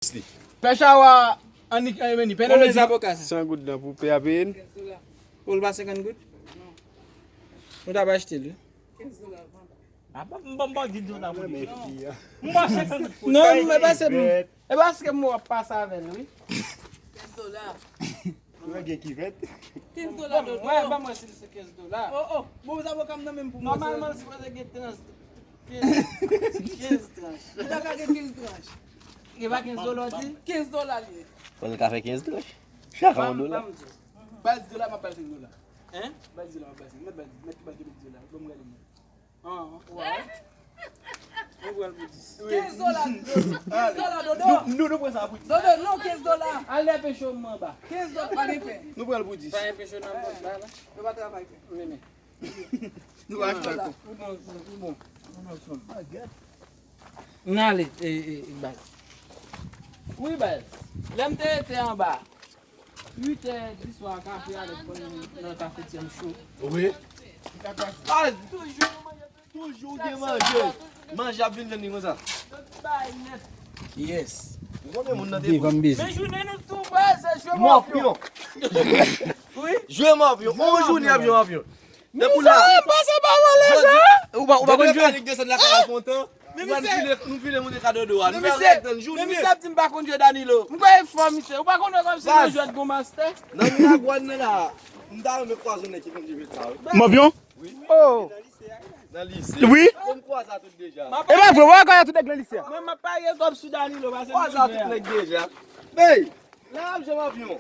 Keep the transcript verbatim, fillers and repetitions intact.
Pè Chawa, annik, annik, pè Konbyen zaboka sa? San goud nan pou pè a peye n. Pou l pa senkant goud? Nou ta pa achte l, wi. A, ban m, ban m, ban m di dola pou li. M ba senkant goud pou li. Non, e paske m, e paske m ap pase avè l, wi. Kenz dola. Ou gen kivèt? Kenz dola, Dodo. Ban mwen, ban mwen si l se kenz dola. Oh, oh. Bon, zaboka m nan menm pou mwen. Nòmalman, l sipoze gen trans, kenz, kenz tranch. Li pa ka gen kenz tranch. E pa kenz dola w di? Kenz dola li ye. Bon, l ka fè kenz tranch. Chak yon dola. Ba l di dola, m ap ba l senk dola. Hein? Ba l di dola, m ap ba l senk. Mèt ba l, mèt ba l di dola. Ban m gade mwen. Ah, wè. Nou pran l pou dis. Kenz dola, Dodo. Kenz dola, Dodo. Nou, nou, nou pran sa pou dis. Dodo, non, kenz dola. Al nan penche w anba. Kenz dola, pa gen pen. Nou pran l pou dis. Pa gen penche nan bòt la, la. Yo pa travay pen. Men, men. Nou pa achte ankò. Ou bon, ou bon, ou bon, son. N ale, e, e, e, baz. Wi, baz. Lè m te rete anba, uit è di swa, kafe avèk pwen nan kafe Tyèm Cho. Wi. Baz, toujou, toujou gen manje. Manje ap vin jwenn li konsa. Tout bagay nèt. Yes. Ou konnen moun nan te bon. Men jounen nou tou, baz, se jwe mòpyon. Mòpyon. Wi. Jwe mòpyon. On jou li ap jwe mòpyon. Depi la. Misye pase pa mwen lè sa. Ou pa, ou pa konn jwe? Depi Fanik desann lakay la fè yon tan. Men misye, nou file, nou file moun nan kado do a. Nou fè rèk tann jou. Men misye ap di m pa konn jwe Danilo. M kwè e fò misye. Ou pa konn wè kòmsi nan jwèt gon mastè? Nan Miragwàn nan la. M ta renmen kwaze yon nèg ki konn jwe jwèt sa, wi. Mòpyon? Wi. Oh. Nan lise. Wi. Konn kwaze a tout deja. E pa vre, ou pa kwaze a tout nèg nan lise a. Mwen, m ap parye kòb sou Danilo, pase m kwaze a tout nèg deja. Hey! La ap jwe mòpyon.